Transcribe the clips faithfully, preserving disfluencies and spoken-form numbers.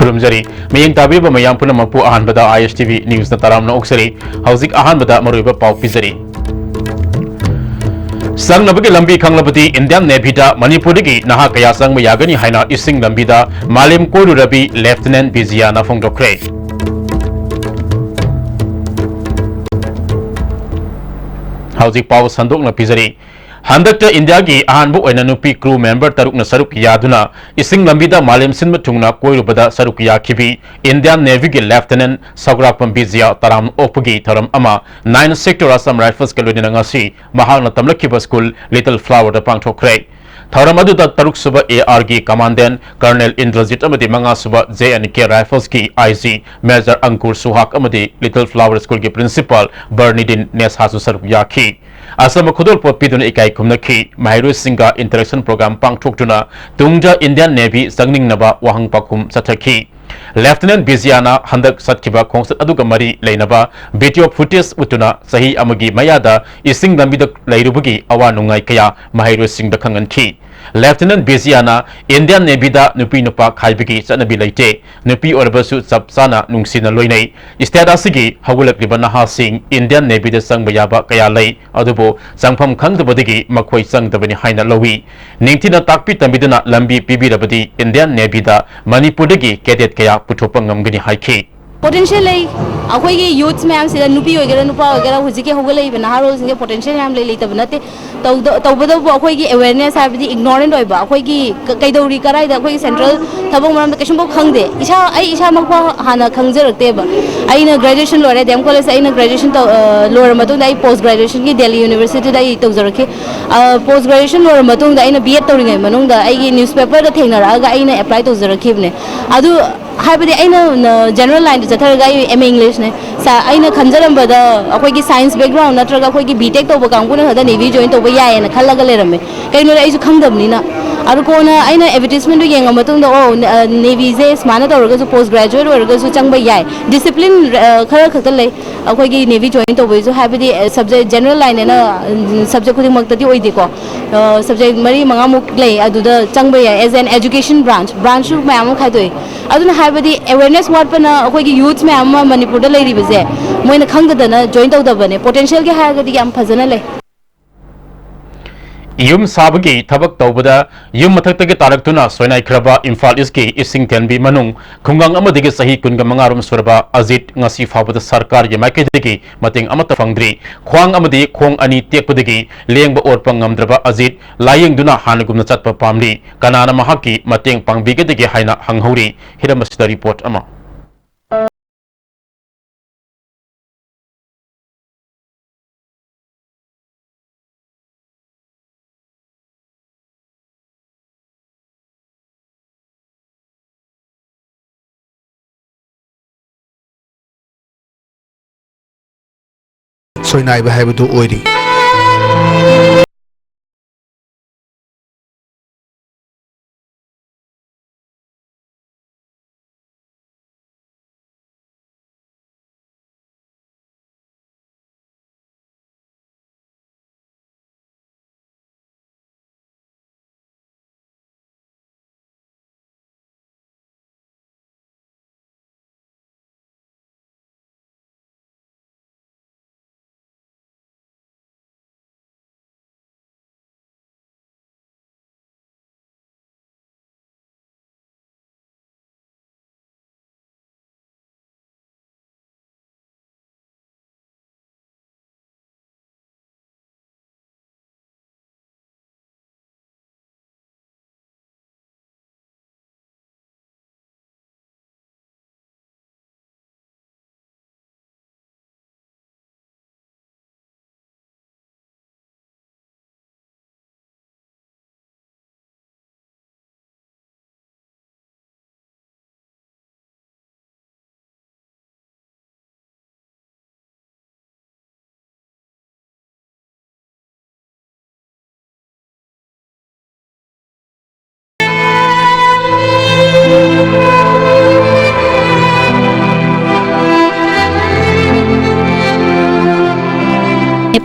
ꯈꯨꯔꯨꯝꯖꯔꯤ꯫ ꯃꯤꯠꯌꯦꯡ ꯇꯥꯕꯤꯔꯤꯕ ꯃꯌꯥꯝ ꯄꯨꯝꯅꯃꯛꯄꯨ ꯑꯍꯥꯟꯕꯗ ISTV Newsꯅ ꯇꯔꯥꯝꯅ ꯑꯣꯛꯆꯔꯤ꯫ ꯍꯧꯖꯤꯛ ꯑꯍꯥꯟꯕꯗ ꯃꯔꯨꯑꯣꯏꯕ ꯄꯥꯎ ꯄꯤꯖꯔꯤ꯫ ꯆꯪꯅꯕꯒꯤ ꯂꯝꯕꯤ ꯈꯪꯂꯕꯗꯤ Indian Navyꯗ ꯃꯅꯤꯄꯨꯔꯗꯒꯤ ꯅꯍꯥ ꯀꯌꯥ ꯆꯪꯕ ꯌꯥꯒꯅꯤ ꯍꯥꯏꯅ ꯏꯁꯤꯡ ꯂꯝꯕꯤꯗ ꯃꯥꯂꯦꯝ ꯀꯣꯏꯔꯨꯔꯕꯤ Lieutenant ꯕꯤꯖꯤꯌꯥꯅ ꯐꯣꯡꯗꯣꯛꯈ꯭ꯔꯦ꯫ ꯍꯧꯖꯤꯛ ꯄꯥꯎ ꯁꯟꯗꯣꯛꯅ ꯄꯤꯖꯔꯤ꯫ ꯍꯟꯗꯛꯇ ꯏꯟꯗꯤꯌꯥꯒꯤ ꯑꯍꯥꯟꯕ ꯑꯣꯏꯅ ꯅꯨꯄꯤ crew member ꯇꯔꯨꯛꯅ ꯁꯔꯨꯛ ꯌꯥꯗꯨꯅ ꯏꯁꯤꯡ ꯂꯝꯕꯤꯗ ꯃꯥꯂꯦꯝ ꯁꯤꯟꯕ ꯊꯨꯡꯅ ꯀꯣꯏꯔꯨꯕꯗ ꯁꯔꯨꯛ ꯌꯥꯈꯤꯕꯤ Indian Navyꯒꯤ Lieutenant ꯁꯧꯒ꯭ꯔꯥꯛꯄꯝ ꯕꯤꯖꯤꯌꯥ ꯇꯔꯥꯝꯅ ꯑꯣꯛꯄꯒꯤ ꯊꯧꯔꯝ ꯑꯃ Ninth Sector Assam Riflesꯀ ꯂꯣꯏꯅꯅ ꯉꯁꯤ ꯃꯍꯥꯛꯅ ꯇꯝꯂꯛꯈꯤꯕ school Little Flowerꯗ ꯄꯥꯡꯊꯣꯛꯈ꯭ꯔꯦ꯫ ꯊꯧꯔꯝ ꯑꯗꯨꯗ ꯇꯔꯨꯛ ꯁꯨꯕ ARꯒꯤ Commandant Colonel ꯏꯟꯗ꯭ꯔꯖꯤꯠ ꯑꯃꯗꯤ ꯃꯉꯥ ꯁꯨꯕ J&K Riflesꯀꯤ IG Major ꯑꯪꯀꯨꯔ ꯁꯨꯍꯥꯛ ꯑꯃꯗꯤ Little Flower Schoolꯒꯤ Principal ꯕꯔꯅꯤꯗꯤꯟ ꯅꯦꯁꯥꯁꯨ ꯁꯔꯨꯛ ꯌꯥꯈꯤ꯫ ꯑꯆꯝꯕ ꯈꯨꯗꯣꯜꯄꯣꯠ ꯄꯤꯗꯨꯅ ꯏꯀꯥꯏ ꯈꯨꯝꯅꯈꯤ꯫ ꯃꯍꯩꯔꯣꯏꯁꯤꯡꯒ interaction program ꯄꯥꯡꯊꯣꯛꯇꯨꯅ ꯇꯨꯡꯗ Indian Navy ꯆꯪꯅꯤꯡꯅꯕ ꯋꯥꯍꯪ ꯄꯥꯎꯈꯨꯝ ꯆꯠꯊꯈꯤ꯫ Lieutenant ꯕꯤꯖꯤꯌꯥꯅ ꯍꯟꯗꯛ ꯆꯠꯈꯤꯕ ꯈꯣꯡꯆꯠ ꯑꯗꯨꯒ ꯃꯔꯤ ꯂꯩꯅꯕ video footage ꯎꯠꯇꯨꯅ ꯆꯍꯤ ꯑꯃꯒꯤ ꯃꯌꯥꯗ ꯏꯁꯤꯡ ꯂꯝꯕꯤꯗ ꯂꯩꯔꯨꯕꯒꯤ ꯑꯋꯥ ꯅꯨꯡꯉꯥꯏ ꯀꯌꯥ ꯃꯍꯩꯔꯣꯏꯁꯤꯡꯗ ꯈꯪꯍꯟꯈꯤ꯫ Lieutenant ꯕꯤꯖꯤꯌꯥꯅ Indian Navyꯗ ꯅꯨꯄꯤ ꯅꯨꯄꯥ ꯈꯥꯏꯕꯒꯤ ꯆꯠꯅꯕꯤ ꯂꯩꯇꯦ꯫ ꯅꯨꯄꯤ ꯑꯣꯏꯔꯕꯁꯨ ꯆꯞ ꯆꯥꯅ ꯅꯨꯡꯁꯤꯅ ꯂꯣꯏꯅꯩ꯫ State ꯑꯁꯤꯒꯤ ꯍꯧꯒꯠꯂꯛꯂꯤꯕ ꯅꯍꯥꯁꯤꯡ Indian Navyꯗ ꯆꯪꯕ ꯌꯥꯕ ꯀꯌꯥ ꯂꯩ, ꯑꯗꯨꯕꯨ ꯆꯪꯐꯝ ꯈꯪꯗꯕꯗꯒꯤ ꯃꯈꯣꯏ ꯆꯪꯗꯕꯅꯤ ꯍꯥꯏꯅ ꯂꯧꯏ꯫ ꯅꯤꯡꯊꯤꯅ ꯇꯥꯛꯄꯤ ꯇꯝꯕꯤꯗꯨꯅ ꯂꯝꯕꯤ ꯄꯤꯕꯤꯔꯕꯗꯤ Indian Navyꯗ ꯃꯅꯤꯄꯨꯔꯗꯒꯤ cadet ꯀꯌꯥ ꯄꯨꯊꯣꯛꯄ ꯉꯝꯒꯅꯤ ꯍꯥꯏꯈꯤ꯫ Potential ꯂꯩ꯫ ꯑꯩꯈꯣꯏꯒꯤ youths ꯃꯌꯥꯝꯁꯤꯗ, ꯅꯨꯄꯤ ꯑꯣꯏꯒꯦꯔꯥ ꯅꯨꯄꯥ ꯑꯣꯏꯒꯦꯔꯥ, ꯍꯧꯖꯤꯛꯀꯤ ꯍꯧꯒꯠꯂꯛꯏꯕ ꯅꯍꯥꯔꯣꯜꯁꯤꯡꯁꯦ potential ꯌꯥꯝ ꯂꯩ, ꯂꯩꯇꯕ ꯅꯠꯇꯦ꯫ ꯇꯧꯗ-, ꯇꯧꯕꯇꯕꯨ ꯑꯩꯈꯣꯏꯒꯤ awareness ꯍꯥꯏꯕꯗꯤ ignorant ꯑꯣꯏꯕ, ꯑꯩꯈꯣꯏꯒꯤ ꯀ-, ꯀꯩꯗꯧꯔꯤ, ꯀꯗꯥꯏꯗ, ꯑꯩꯈꯣꯏꯒꯤ central ꯊꯕꯛ ꯃꯔꯝꯗ ꯀꯩꯁꯨꯝꯐꯥꯎ ꯈꯪꯗꯦ꯫ ꯏꯁꯥ, ꯑꯩ ꯏꯁꯥꯃꯛ ꯐꯥꯎ ꯍꯥꯟꯅ ꯈꯪꯖꯔꯛꯇꯦꯕ꯫ ꯑꯩꯅ graduation ꯂꯣꯏꯔꯦ, DM College ꯑꯩꯅ graduation ꯇꯧ-, ꯑ, ꯂꯣꯏꯔ ꯃꯇꯨꯡꯗ ꯑꯩ post graduationꯒꯤ Delhi Universityꯗ ꯑꯩ ꯇꯧꯖꯔꯛꯈꯤ꯫ ꯑ, post graduation ꯂꯣꯏꯔ ꯃꯇꯨꯡꯗ ꯑꯩꯅ B.Ed ꯇꯧꯔꯤꯉꯩ ꯃꯅꯨꯡꯗ ꯑꯩꯒꯤ newspaperꯗ ꯊꯦꯡꯅꯔꯛꯑꯒ ꯑꯩꯅ apply ꯇꯧꯖꯔꯛꯈꯤꯕꯅꯦ꯫ ꯑꯗꯨ ꯍꯥꯏꯕꯗꯤ ꯑꯩꯅ, ꯅ-, general lineꯗ ꯆꯠꯊꯔꯒ ꯑꯩ M.A Englishꯅꯦ꯫ ꯁꯥ-, ꯑꯩꯅ ꯈꯟꯖꯔꯝꯕꯗ ꯑꯩꯈꯣꯏꯒꯤ science background ꯅꯠꯇ꯭ꯔꯒ ꯑꯩꯈꯣꯏꯒꯤ B.Tech ꯇꯧꯕ ꯀꯥꯡꯕꯨꯅ ꯈꯛꯇ Navy join ꯇꯧꯕ ꯌꯥꯏꯌꯦꯅ ꯈꯜꯂꯒ ꯂꯩꯔꯝꯃꯦ꯫ ꯀꯩꯅꯣꯗ ꯑꯩꯁꯨ ꯈꯪꯗꯕꯅꯤꯅ꯫ ꯑꯗꯨ ꯀꯣꯟꯅ ꯑꯩꯅ ꯑꯦꯗꯚꯔꯇꯤꯁꯃꯦꯟꯗꯨ ꯌꯦꯡꯉ ꯃꯇꯨꯡꯗ, ꯑꯣ, ꯅ-, ꯑ, ꯅꯦꯚꯤꯁꯦ ꯁꯨꯃꯥꯏꯅ ꯇꯧꯔꯒꯁꯨ, ꯄꯣꯁ ꯒ꯭ꯔꯦꯖꯨꯑꯦꯠ ꯑꯣꯏꯔꯒꯁꯨ ꯆꯪꯕ ꯌꯥꯏ꯫ ꯗꯤꯁꯤꯄ꯭ꯂꯤꯟ, ꯑ, ꯈꯔ ꯈꯛꯇ ꯂꯩ ꯑꯩꯈꯣꯏꯒꯤ ꯅꯦꯚꯤ ꯖꯣꯏꯟ ꯇꯧꯕꯩꯁꯨ, ꯍꯥꯏꯕꯗꯤ, ꯑ, ꯁꯕꯖꯦꯛ ꯖꯦꯅꯔꯦꯜ ꯂꯥꯏꯟ ꯑꯅ, ꯎꯝ, ꯁꯕꯖꯦꯛ ꯈꯨꯗꯤꯡꯃꯛꯇꯗꯤ ꯑꯣꯏꯗꯦꯀꯣ꯫ ꯑ, ꯁꯕꯖꯦꯛ ꯃꯔꯤ ꯃꯉꯥꯃꯨꯛ ꯂꯩ, ꯑꯗꯨꯗ ꯆꯪꯕ ꯌꯥꯏ꯫ ꯑꯦꯁ ꯑꯦꯟ ꯑꯦꯖꯨꯀꯦꯁꯟ ꯕ꯭ꯔꯥꯟꯆ, ꯕ꯭ꯔꯥꯟꯆꯁꯨ ꯃꯌꯥꯝ ꯑꯃ ꯈꯥꯏꯗꯣꯛꯏ꯫ ꯑꯗꯨꯅ ꯍꯥꯏꯕꯗꯤ ꯑꯦꯋꯦꯔꯅꯦꯁ ꯋꯥꯠꯄꯅ ꯑꯩꯈꯣꯏꯒꯤ ꯌꯨꯠꯁ ꯃꯌꯥꯝ ꯑꯃ ꯃꯅꯤꯄꯨꯔꯗ ꯂꯩꯔꯤꯕꯁꯦ ꯃꯣꯏꯅ ꯈꯪꯗꯗꯅ ꯖꯣꯏꯟ ꯇꯧꯗꯕꯅꯦ꯫ ꯄꯣꯇꯦꯟꯁꯤꯌꯦꯜꯒꯤ ꯍꯥꯏꯔꯒꯗꯤ ꯌꯥꯝ ꯐꯖꯅ ꯂꯩ꯫ ꯌꯨꯝ ꯁꯥꯕꯒꯤ ꯊꯕꯛ ꯇꯧꯕꯗ ꯌꯨꯝ ꯃꯊꯛꯇꯒꯤ ꯇꯥꯔꯛꯇꯨꯅ ꯁꯣꯏꯅꯥꯏꯈ꯭ꯔꯕ ꯏꯝꯐꯥꯜ ꯏꯁꯀꯤ ꯏꯁꯤꯡ ꯊꯦꯟꯕꯤ ꯃꯅꯨꯡ ꯈꯨꯡꯒꯪ ꯑꯃꯗꯒꯤ ꯆꯍꯤ ꯀꯨꯟꯒ ꯃꯉꯥ ꯔꯣꯝ ꯁꯨꯔꯕ ꯑꯖꯤꯠ ꯉꯁꯤ ꯐꯥꯎꯕꯗ ꯁꯔꯀꯥꯔꯒꯤ ꯃꯥꯏꯀꯩꯗꯒꯤ ꯃꯇꯦꯡ ꯑꯃꯠꯇ ꯐꯪꯗ꯭ꯔꯤ꯫ ꯈ꯭ꯋꯥꯡ ꯑꯃꯗꯤ ꯈꯣꯡ ꯑꯅꯤ ꯇꯦꯛꯄꯗꯒꯤ ꯂꯦꯡꯕ ꯑꯣꯠꯄ ꯉꯝꯗ꯭ꯔꯕ ꯑꯖꯤꯠ ꯂꯥꯌꯦꯡꯗꯨꯅ ꯍꯥꯟꯅꯒꯨꯝꯅ ꯆꯠꯄ ꯄꯥꯝꯂꯤ꯫ ꯀꯅꯥꯅ ꯃꯍꯥꯛꯀꯤ ꯃꯇꯦꯡ ꯄꯥꯡꯕꯤꯒꯗꯒꯦ ꯍꯥꯏꯅ ꯍꯪꯍꯧꯔꯤ꯫ ꯍꯤꯔꯝ ꯑꯁꯤꯗ ꯔꯤꯄꯣꯔꯠ ꯑꯃ꯫ ꯁꯣꯏꯅꯥꯏꯕ ꯍꯥꯏꯕꯗꯨ ꯑꯣꯏꯔꯤ꯫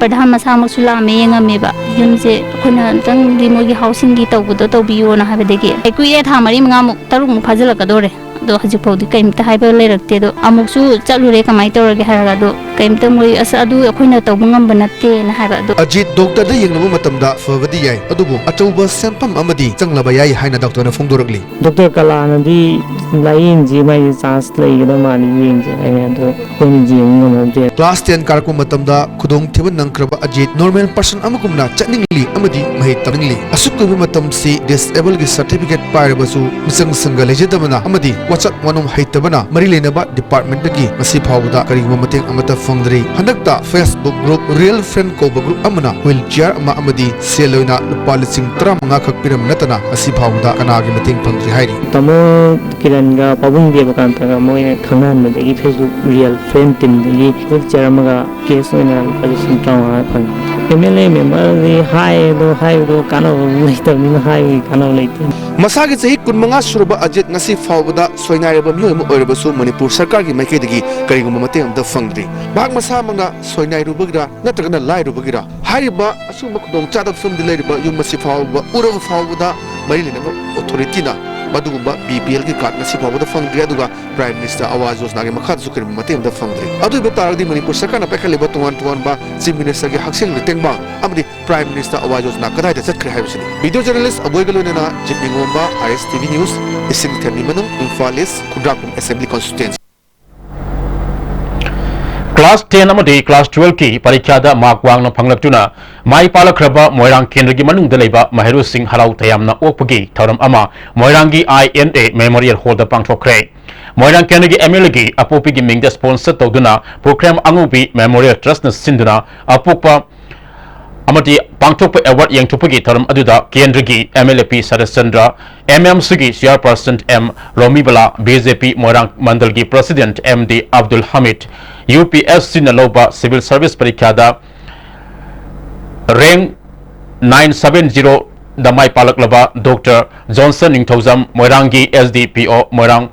ꯄ꯭ꯔꯙꯥꯟ ꯃꯁꯥꯃꯛꯁꯨ ꯂꯥꯛꯑꯝꯃꯦ, ꯌꯦꯡꯉꯝꯃꯦꯕ꯫ ꯌꯨꯝꯁꯦ ꯑꯩꯈꯣꯏꯅ ꯑꯝꯇꯪꯗꯤ ꯃꯣꯏꯒꯤ ꯍꯥꯎꯁꯤꯡꯒꯤ ꯇꯧꯕꯗꯣ ꯇꯧꯕꯤꯌꯣꯅ ꯍꯥꯏꯕꯗꯒꯤ, ꯑꯩ ꯀꯨꯏꯔꯦ, ꯊꯥ ꯃꯔꯤ ꯃꯉꯥꯃꯨꯛ, ꯇꯔꯨꯛꯃꯨꯛ ꯐꯥꯖꯤꯜꯂꯛꯀꯗꯧꯔꯦ, ꯑꯗꯣ ꯍꯧꯖꯤꯛ ꯐꯥꯎꯗꯤ ꯀꯩꯝꯇ ꯍꯥꯏꯕ ꯂꯩꯔꯛꯇꯦ꯫ ꯑꯗꯣ ꯑꯃꯨꯛꯁꯨ ꯆꯠꯂꯨꯔꯦ, ꯀꯃꯥꯏꯅ ꯇꯧꯔꯒꯦ ꯍꯥꯏꯔꯒ, ꯑꯗꯣ ꯀꯩꯝꯇ ꯃꯣꯏ, "ꯑꯁ, ꯑꯗꯨ ꯑꯩꯈꯣꯏꯅ ꯇꯧꯕ ꯉꯝꯕ ꯅꯠꯇꯦꯅ" ꯍꯥꯏꯕ꯫ ꯑꯗꯣ ꯑꯖꯤꯠ ꯗꯣꯛꯇꯔꯗ ꯌꯦꯡꯂꯨꯕ ꯃꯇꯝꯗ ꯐꯕꯗꯤ ꯌꯥꯏ, ꯑꯗꯨꯕꯨ ꯑꯆꯧꯕ ꯁꯦꯟꯐꯝ ꯑꯃꯗꯤ ꯆꯪꯂꯕ ꯌꯥꯏ ꯍꯥꯏꯅ ꯗꯣꯛꯇꯔꯅ ꯐꯣꯡꯗꯣꯔꯛꯂꯤ꯫ ꯗꯣꯛꯇꯔ ꯀꯂꯥꯅꯗꯤ ꯂꯥꯏꯌꯦꯡꯁꯤ, ꯃꯥꯒꯤ ꯆꯥꯟꯁ ꯂꯩꯒꯗꯕ ꯃꯥꯜꯂꯤ, ꯌꯦꯡꯁꯦ ꯍꯥꯏꯌꯦ, ꯑꯗꯣ ꯑꯩꯈꯣꯏꯅ ꯌꯦꯡꯕ ꯉꯝꯍꯧꯗꯦ꯫ ꯀ꯭ꯂꯥꯁ ꯇꯦꯟ ꯀꯥꯔꯛꯄ ꯃꯇꯝꯗ ꯈꯨꯗꯣꯡꯊꯤꯕ ꯅꯪꯈ꯭ꯔꯕ ꯑꯖꯤꯠ ꯅꯣꯔꯃꯦꯜ ꯄꯔꯁꯟ ꯑꯃꯒꯨꯝꯅ ꯆꯠꯅꯤꯡꯂꯤ ꯑꯃꯗꯤ ꯃꯍꯩ ꯇꯝꯅꯤꯡꯂꯤ꯫ ꯑꯁꯨꯛ ꯀꯨꯏꯕ ꯃꯇꯝꯁꯤ ꯗꯤꯁꯑꯦꯕꯜꯒꯤ ꯁꯔꯇꯤꯐꯤꯀꯦꯠ ꯄꯥꯏꯔꯕꯁꯨ ꯃꯤꯆꯪ ꯁꯪꯒ ꯂꯩꯖꯗꯕꯅ ꯑꯃꯗꯤ ꯋꯥꯆꯠ ꯋꯥꯅꯣꯝ ꯍꯩꯇꯕꯅ ꯃꯔꯤ ꯂꯩꯅꯕ ꯗꯤꯄꯥꯔꯠꯃꯦꯟꯠꯇꯒꯤ ꯉꯁꯤ ꯐꯥꯎꯕꯗ ꯀꯔꯤꯒꯨꯝꯕ ꯃꯇꯦꯡ ꯑꯃꯠꯇ ꯐꯪꯗ꯭ꯔꯤ꯫ ꯍꯟꯗꯛꯇ Facebook ꯒ꯭ꯔꯨꯞ ꯔꯤꯌꯦꯜ ꯐ꯭ꯔꯦꯟ ꯀꯧꯕ ꯒ꯭ꯔꯨꯞ ꯑꯃꯅ ꯋꯤꯜ ꯆꯤꯌꯔ ꯑꯃ ꯑꯃꯗꯤ ꯁꯦꯜ ꯑꯣꯏꯅ ꯂꯨꯄꯥ ꯂꯤꯁꯤꯡ ꯇꯔꯥꯃꯉꯥ ꯈꯛ ꯄꯤꯔꯝꯕ ꯅꯠꯇꯅ ꯉꯁꯤ ꯐꯥꯎꯕꯗ ꯀꯅꯥꯒꯤ ꯃꯇꯦꯡ ꯐꯪꯗ꯭ꯔꯤ ꯍꯥꯏꯔꯤ꯫ ꯇꯥꯃꯣ ꯀꯤꯔꯟꯒ ꯄꯥꯕꯨꯡ ꯗꯦꯕꯀꯥꯟꯇꯒ ꯃꯣꯏꯅ ꯈꯪꯅꯍꯟꯕꯗꯒꯤ Facebook ꯔꯤꯌꯦꯜ ꯐ꯭ꯔꯦꯟ ꯇꯤꯝꯗꯒꯤ ꯋꯤꯜ ꯆꯤꯌꯔ ꯑꯃꯒ ꯀꯦꯁ ꯑꯣꯏꯅ ꯂꯨꯄꯥ ꯂꯤꯁꯤꯡ ꯇꯔꯥꯃꯉꯥ ꯐꯪꯉꯤ꯫ ꯑꯦꯝ ꯑꯦꯜ ꯑꯦ ꯃꯦꯝꯕꯔꯗꯤ ꯍꯥꯏ, ꯑꯗꯣ ꯍꯥꯏꯕꯗꯣ ꯀꯥꯟꯅꯕ ꯂꯩꯇꯕꯅꯤꯅ ꯍꯥꯏꯕꯒꯤ ꯀꯥꯟꯅꯕ ꯂꯩꯇꯦ꯫ ꯃꯁꯥꯒꯤ ꯆꯍꯤ ꯀꯨꯟꯃꯉꯥ ꯁꯨꯔꯕ ꯑꯖꯤꯠ ꯉꯁꯤ ꯐꯥꯎꯕꯗ ꯁꯣꯏꯅꯥꯏꯔꯕ ꯃꯤꯑꯣꯏ ꯑꯃ ꯑꯣꯏꯔꯕꯁꯨ ꯃꯅꯤꯄꯨꯔ ꯁꯔꯀꯥꯔꯒꯤ ꯃꯥꯏꯀꯩꯗꯒꯤ ꯀꯔꯤꯒꯨꯝꯕ ꯃꯇꯦꯡ ꯑꯃꯠꯇ ꯐꯪꯗ꯭ꯔꯤ꯫ ꯃꯍꯥꯛ ꯃꯁꯥꯃꯛꯅ ꯁꯣꯏꯅꯥꯏꯔꯨꯕꯒꯤꯔ ꯅꯠꯇ꯭ꯔꯒꯅ ꯂꯥꯏꯔꯨꯕꯒꯤꯔ, ꯍꯥꯏꯔꯤꯕ ꯑꯁꯤꯒꯨꯝꯕ ꯈꯨꯗꯣꯡꯆꯥꯗꯕ ꯐꯤꯕꯝꯗ ꯂꯩꯔꯤꯕ ꯌꯨꯝ ꯑꯁꯤ ꯐꯥꯎꯕ ꯎꯔꯕ ꯐꯥꯎꯕꯗ ꯃꯔꯤ ꯂꯩꯅꯕ ꯑꯣꯊꯣꯔꯤꯇꯤꯅ ꯃꯗꯨꯒꯨꯝꯕ ꯕꯤ ꯄꯤ ꯑꯦꯜꯒꯤ ꯀꯥꯔꯗ ꯉꯁꯤ ꯐꯥꯎꯕꯗ ꯐꯪꯗ꯭ꯔꯤ꯫ ꯑꯗꯨꯒ ꯄ꯭ꯔꯥꯏꯝ ꯃꯤꯅꯤꯁꯇꯔ ꯑꯋꯥꯖ ꯌꯣꯖꯅꯥꯒꯤ ꯃꯈꯥꯗꯁꯨ ꯀꯔꯤꯒꯨꯝꯕ ꯃꯇꯦꯡ ꯑꯃꯠꯇ ꯐꯪꯗ꯭ꯔꯤ꯫ ꯑꯗꯨ ꯑꯣꯏꯕ ꯇꯥꯔꯒꯗꯤ ꯃꯅꯤꯄꯨꯔ ꯁꯔꯀꯥꯔꯅ ꯄꯥꯏꯈꯠꯂꯤꯕ ꯇꯣꯉꯥꯟ ꯇꯣꯉꯥꯟꯕ ꯆꯤꯐ ꯃꯤꯅꯤꯁꯇꯔꯒꯤ ꯍꯛꯁꯦꯜꯒꯤ ꯇꯦꯡꯕꯥꯡ ꯑꯃꯗꯤ ꯄ꯭ꯔꯥꯏꯝ ꯃꯤꯅꯤꯁꯇꯔ ꯑꯋꯥꯖ ꯌꯣꯖꯅꯥ ꯀꯗꯥꯏꯗ ꯆꯠꯈ꯭ꯔꯦ ꯍꯥꯏꯕꯁꯤꯅꯤ꯫ ꯚꯤꯗꯤꯑꯣ ꯖꯔꯅꯦꯂꯤꯁ ꯑꯕꯣꯏꯒ ꯂꯣꯏꯅꯅ ꯖꯤꯠ ꯅꯤꯉꯣꯝꯕ, ꯑꯥꯏ ꯑꯦꯁ ꯇꯤ ꯚꯤ ꯅ꯭ꯌꯨꯁ, ꯏꯁꯤꯡ ꯊꯦꯝꯕꯤ ꯃꯅꯨꯡ, ꯏꯝꯐꯥꯜ ꯏꯁ, ꯈꯨꯟꯗ꯭ꯔꯥꯛꯄꯝ ꯑꯦꯁꯦꯝꯕ꯭ꯂꯤ ꯀꯣꯟꯁꯇꯤꯇ꯭ꯋꯦꯟꯁꯤ꯫ ꯀ꯭ꯂꯥꯁ ꯇꯦꯟ ꯑꯃꯗꯤ ꯀ꯭ꯂꯥꯁ ꯇꯨꯋꯦꯜꯐꯀꯤ ꯄꯔꯤꯈ꯭ꯌꯥꯗ ꯃꯥꯔꯛ ꯋꯥꯡꯅ ꯐꯪꯂꯛꯇꯨꯅ ꯃꯥꯏ ꯄꯥꯛꯂꯛꯈ꯭ꯔꯕ ꯃꯣꯏꯔꯥꯡ ꯀꯦꯟꯗ꯭ꯔꯒꯤ ꯃꯅꯨꯡꯗ ꯂꯩꯕ ꯃꯍꯩꯔꯣꯏꯁꯤꯡ ꯍꯔꯥꯎ ꯇꯌꯥꯝꯅ ꯑꯣꯛꯄꯒꯤ ꯊꯧꯔꯝ ꯑꯃ ꯃꯣꯏꯔꯥꯡꯒꯤ ꯑꯥꯏ ꯑꯦꯟ ꯑꯦ ꯃꯦꯃꯣꯔꯤꯌꯦꯜ ꯍꯣꯜꯗ ꯄꯥꯡꯊꯣꯛꯈ꯭ꯔꯦ꯫ ꯃꯣꯏꯔꯥꯡ ꯀꯦꯟꯗ꯭ꯔꯒꯤ ꯑꯦꯝ ꯑꯦꯜ ꯑꯦꯒꯤ ꯑꯄꯣꯛꯄꯤꯒꯤ ꯃꯤꯡꯗ ꯁ꯭ꯄꯣꯟꯁꯔ ꯇꯧꯗꯨꯅ ꯄꯨꯈ꯭ꯔꯦꯝ ꯑꯉꯧꯕꯤ ꯃꯦꯃꯣꯔꯤꯌꯦꯜ ꯇ꯭ꯔꯁꯅ ꯁꯤꯟꯗꯨꯅ ꯑꯄꯣꯛꯄ ꯑꯃꯗꯤ ꯄꯥꯡꯊꯣꯛꯄ ꯑꯦꯋꯥꯔꯗ ꯌꯦꯟꯊꯣꯛꯄꯒꯤ ꯊꯧꯔꯝ ꯑꯗꯨꯗ ꯀꯦꯟꯗ꯭ꯔꯒꯤ M L A P Saratchandra, M M ꯁꯤꯒꯤ chairperson M Romibala, B J P Moirang ꯃꯟꯗꯜꯒꯤ president M D Abdul Hamid, U P S ꯁꯤꯅ ꯂꯧꯕ ꯁꯤꯚꯤꯜ ꯁꯔꯚꯤꯁ ꯄꯔꯤꯈ꯭ꯌꯥꯗ ꯔꯦꯡꯛ ꯅꯥꯏꯟ ꯁꯚꯦꯟ ꯖꯤꯔꯣꯗ ꯃꯥꯏ ꯄꯥꯜꯂꯛꯂꯕ ꯗꯣꯛꯇꯔ ꯖꯣꯟꯁꯟ ꯅꯤꯡꯊꯧꯖꯝ, ꯃꯣꯏꯔꯥꯡꯒꯤ ꯑꯦꯁ ꯗꯤ ꯄꯤ ꯑꯣ ꯃꯣꯏꯔꯥꯡ,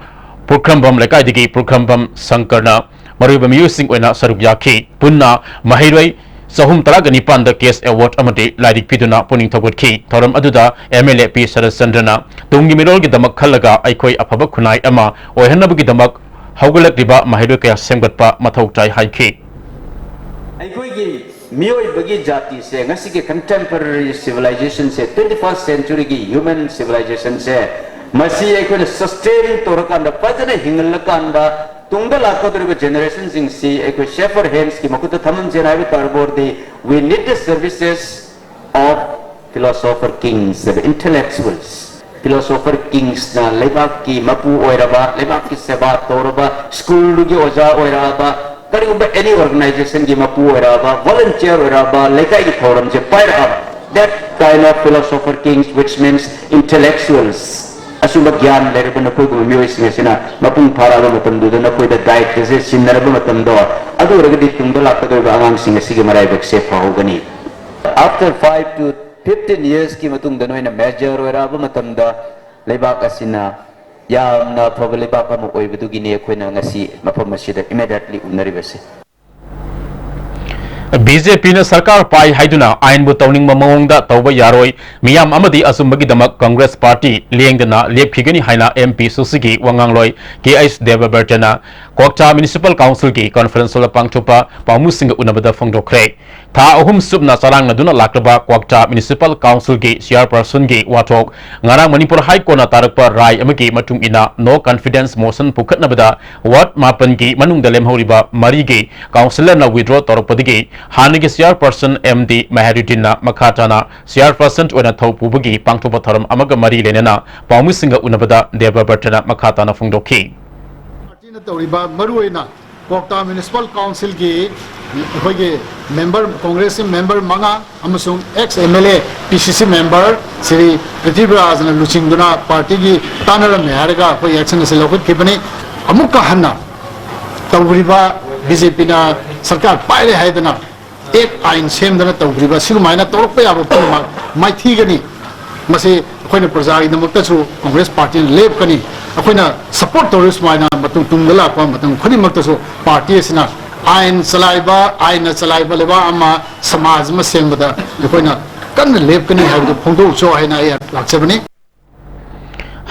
ꯄꯨꯈ꯭ꯔꯝꯕꯝ ꯂꯩꯀꯥꯏꯗꯒꯤ ꯄꯨꯈ꯭ꯔꯝꯕꯝ ꯁꯪꯀꯔꯅ ꯃꯔꯨꯑꯣꯏꯕ ꯃꯤꯑꯣꯏꯁꯤꯡ ꯑꯣꯏꯅ ꯁꯔꯨꯛ ꯌꯥꯈꯤ꯫ ꯄꯨꯟꯅ ꯃꯍꯩꯔꯣꯏ ꯆꯍꯨꯝ ꯇꯔꯥꯒ ꯅꯤꯄꯥꯟꯗ cash award ꯑꯃꯗꯤ ꯂꯥꯏꯔꯤꯛ ꯄꯤꯗꯨꯅ ꯄꯨꯛꯅꯤꯡ ꯊꯧꯒꯠꯈꯤ꯫ ꯊꯧꯔꯝ ꯑꯗꯨꯗ M L A P ꯁꯔꯠꯆꯟꯗ꯭ꯔꯅ ꯇꯨꯡꯒꯤ ꯃꯤꯔꯣꯜꯒꯤꯗꯃꯛ ꯈꯜꯂꯒ ꯑꯩꯈꯣꯏ ꯑꯐꯕ ꯈꯨꯟꯅꯥꯏ ꯑꯃ ꯑꯣꯏꯍꯟꯅꯕꯒꯤꯗꯃꯛ ꯍꯧꯒꯠꯂꯛꯂꯤꯕ ꯃꯍꯩꯔꯣꯏ ꯀꯌꯥ ꯁꯦꯝꯒꯠꯄ ꯃꯊꯧ ꯇꯥꯏ ꯍꯥꯏꯈꯤ꯫ ꯑꯩꯈꯣꯏꯒꯤ ꯃꯤꯑꯣꯏꯕꯒꯤ ꯖꯥꯇꯤꯁꯦ ꯉꯁꯤꯒꯤ contemporary civilizationꯁꯦ, twenty first centuryꯒꯤ human civilizationꯁꯦ, ꯃꯁꯤ ꯑꯩꯈꯣꯏꯅ sustain ꯇꯧꯔꯀꯥꯟꯗ, ꯐꯖꯅ ꯍꯤꯡꯍꯜꯂꯀꯥꯟꯗ, ꯇꯨꯡꯗ ꯂꯥꯛꯀꯗꯧꯔꯤꯕ generationꯁꯤꯡꯁꯤ ꯑꯩꯈꯣꯏ safer handsꯀꯤ ꯃꯈꯨꯠꯇ ꯊꯝꯍꯟꯁꯦꯅ ꯍꯥꯏꯕ ꯇꯧꯔꯕ ꯑꯣꯏꯔꯗꯤ, we need the services of philosopher kings, the intellectuals. Philosopher kingsꯅ ꯂꯩꯕꯥꯛꯀꯤ ꯃꯄꯨ ꯑꯣꯏꯔꯕ, ꯂꯩꯕꯥꯛꯀꯤ ꯁꯦꯕꯥ ꯇꯧꯔꯕ, ꯁ꯭ꯀꯨꯜꯗꯨꯒꯤ ꯑꯣꯖꯥ ꯑꯣꯏꯔꯛꯑꯕ, ꯀꯔꯤꯒꯨꯝꯕ any organizationꯒꯤ ꯃꯄꯨ ꯑꯣꯏꯔꯛꯑꯕ, volunteer ꯑꯣꯏꯔꯛꯑꯕ, ꯂꯩꯀꯥꯏꯒꯤ ꯊꯧꯔꯝꯁꯦ ꯄꯥꯏꯔꯛꯑꯕ, that kind of philosopher kings, which means intellectuals, ꯑꯁꯤꯒꯨꯝꯕ ꯒ꯭ꯌꯥꯟ ꯂꯩꯔꯕ ꯅꯈꯣꯏꯒꯨꯝꯕ ꯃꯤꯑꯣꯏꯁꯤꯡ ꯑꯁꯤꯅ ꯃꯄꯨꯡ ꯐꯥꯔꯛꯑꯕ ꯃꯇꯝꯗꯨꯗ ꯅꯈꯣꯏꯗ ꯗꯥꯏꯠꯀꯁꯦ ꯁꯤꯟꯅꯔꯕ ꯃꯇꯝꯗꯣ, ꯑꯗꯨ ꯑꯣꯏꯔꯒꯗꯤ ꯇꯨꯡꯗ ꯂꯥꯛꯀꯗꯧꯔꯤꯕ ꯑꯉꯥꯡꯁꯤꯡ ꯑꯁꯤꯒꯤ ꯃꯔꯥꯏꯕꯛꯁꯦ ꯐꯍꯧꯒꯅꯤ꯫ After five to fifteen yearsꯀꯤ ꯃꯇꯨꯡꯗ ꯅꯣꯏꯅ major ꯑꯣꯏꯔꯛꯑꯕ ꯃꯇꯝꯗ, ꯂꯩꯕꯥꯛ ꯑꯁꯤꯅ ꯌꯥꯝꯅ ꯐꯕ ꯂꯩꯕꯥꯛ ꯑꯃ ꯑꯣꯏꯕꯗꯨꯒꯤꯅꯤ ꯑꯩꯈꯣꯏꯅ ꯉꯁꯤ ꯃꯐꯝ ꯑꯁꯤꯗ immediately ꯎꯅꯔꯤꯕꯁꯤ꯫ B J Pꯅ ꯁꯔꯀꯥꯔ ꯄꯥꯏ ꯍꯥꯏꯗꯨꯅ ꯑꯥꯏꯟꯕꯨ ꯇꯧꯅꯤꯡꯕ ꯃꯑꯣꯡꯗ ꯇꯧꯕ ꯌꯥꯔꯣꯏ꯫ ꯃꯤꯌꯥꯝ ꯑꯃꯗꯤ ꯑꯆꯨꯝꯕꯒꯤꯗꯃꯛ Congress Party ꯂꯦꯡꯗꯅ ꯂꯦꯞꯈꯤꯒꯅꯤ ꯍꯥꯏꯅ M P ꯁꯨꯁꯤꯒꯤ ꯋꯥꯉꯥꯡꯂꯣꯏ K H ꯗꯦꯕꯕ꯭ꯔꯇꯅ ꯀ꯭ꯋꯥꯛꯇꯥ Municipal Councilꯒꯤ conference hallꯗ ꯄꯥꯡꯊꯣꯛꯄ ꯄꯥꯎꯃꯤꯁꯤꯡꯒ ꯎꯅꯕꯗ ꯐꯣꯡꯗꯣꯛꯈ꯭ꯔꯦ꯫ ꯊꯥ ꯑꯍꯨꯝ ꯆꯨꯞꯅ ꯆꯔꯥꯡꯅꯗꯨꯅ ꯂꯥꯛꯂꯕ ꯀ꯭ꯋꯥꯛꯇꯥ Municipal Councilꯒꯤ chairpersonꯒꯤ ꯋꯥꯊꯣꯛ ꯉꯔꯥꯡ ꯃꯅꯤꯄꯨꯔ High Courtꯅ ꯇꯥꯔꯛꯄ ꯔꯥꯏ ꯑꯃꯒꯤ ꯃꯇꯨꯡ ꯏꯟꯅ no confidence motion ꯄꯨꯈꯠꯅꯕꯗ ward ꯃꯥꯄꯟꯒꯤ ꯃꯅꯨꯡꯗ ꯂꯦꯝꯍꯧꯔꯤꯕ ꯃꯔꯤꯒꯤ councillorꯅ withdraw ꯇꯧꯔꯛꯄꯗꯒꯤ ꯍꯥꯟꯅꯒꯤ chairperson M D ꯃꯍꯦꯔꯨꯗꯤꯟꯅ ꯃꯈꯥ ꯇꯥꯅ chairperson ꯑꯣꯏꯅ ꯊꯧ ꯄꯨꯕꯒꯤ ꯄꯥꯡꯊꯣꯛꯄ ꯊꯧꯔꯝ ꯑꯃꯒ ꯃꯔꯤ ꯂꯩꯅꯅ ꯄꯥꯎꯃꯤꯁꯤꯡꯒ ꯎꯅꯕꯗ ꯗꯦꯕꯕ꯭ꯔꯇꯅ ꯃꯈꯥ ꯇꯥꯅ ꯐꯣꯡꯗꯣꯛꯈꯤ꯫ ꯄꯥꯔꯇꯤꯅ ꯇꯧꯔꯤꯕ ꯃꯔꯨꯑꯣꯏꯅ ꯀ꯭ꯋꯥꯛꯇꯥ Municipal Councilꯒꯤ ꯑꯩꯈꯣꯏꯒꯤ member, Congressꯀꯤ member ꯃꯉꯥ ꯑꯃꯁꯨꯡ ex M L A, P C C member Shri ꯄ꯭ꯔꯤꯊꯤꯕꯤꯔꯥꯖꯅ ꯂꯨꯆꯤꯡꯗꯨꯅ ꯄꯥꯔꯇꯤꯒꯤ ꯇꯥꯟꯅꯔꯝꯃꯦ ꯍꯥꯏꯔꯒ ꯑꯩꯈꯣꯏ action ꯑꯁꯤ ꯂꯧꯈꯠꯈꯤꯕꯅꯤ꯫ ꯑꯃꯨꯛꯀ ꯍꯟꯅ ꯇꯧꯔꯤꯕ B J Pꯅ ꯁꯔꯀꯥꯔ ꯄꯥꯏꯔꯦ ꯍꯥꯏꯗꯅ ꯑꯦꯛ ꯑꯥꯏꯟ ꯁꯦꯝꯗꯅ ꯇꯧꯈ꯭ꯔꯤꯕ ꯁꯤꯒꯨꯃꯥꯏꯅ ꯇꯧꯔꯛꯄ ꯌꯥꯕ ꯄꯨꯝꯅꯃꯛ ꯃꯥꯏꯊꯤꯒꯅꯤ꯫ ꯃꯁꯤ ꯑꯩꯈꯣꯏꯅ ꯄ꯭ꯔꯖꯥꯒꯤꯗꯃꯛꯇꯁꯨ Congress Partyꯅ ꯂꯦꯞꯀꯅꯤ꯫ ꯑꯩꯈꯣꯏꯅ support ꯇꯧꯔꯤꯕ ꯁꯨꯃꯥꯏꯅ ꯃꯇꯨꯡ ꯇꯨꯡꯗ ꯂꯥꯛꯄ ꯃꯇꯝ ꯈꯨꯗꯤꯡꯃꯛꯇꯁꯨ ꯄꯥꯔꯇꯤ ꯑꯁꯤꯅ ꯑꯥꯏꯟ ꯆꯂꯥꯏꯕ, ꯑꯥꯏꯟꯅ ꯆꯂꯥꯏꯕ ꯂꯩꯕꯥꯛ ꯑꯃ, ꯁꯃꯥꯖ ꯑꯃ ꯁꯦꯝꯕꯗ ꯑꯩꯈꯣꯏꯅ ꯀꯟꯅ ꯂꯦꯞꯀꯅꯤ ꯍꯥꯏꯕꯗꯨ ꯐꯣꯡꯗꯣꯛꯆꯧ ꯍꯥꯏꯅ ꯑꯩ ꯂꯥꯛꯆꯕꯅꯤ꯫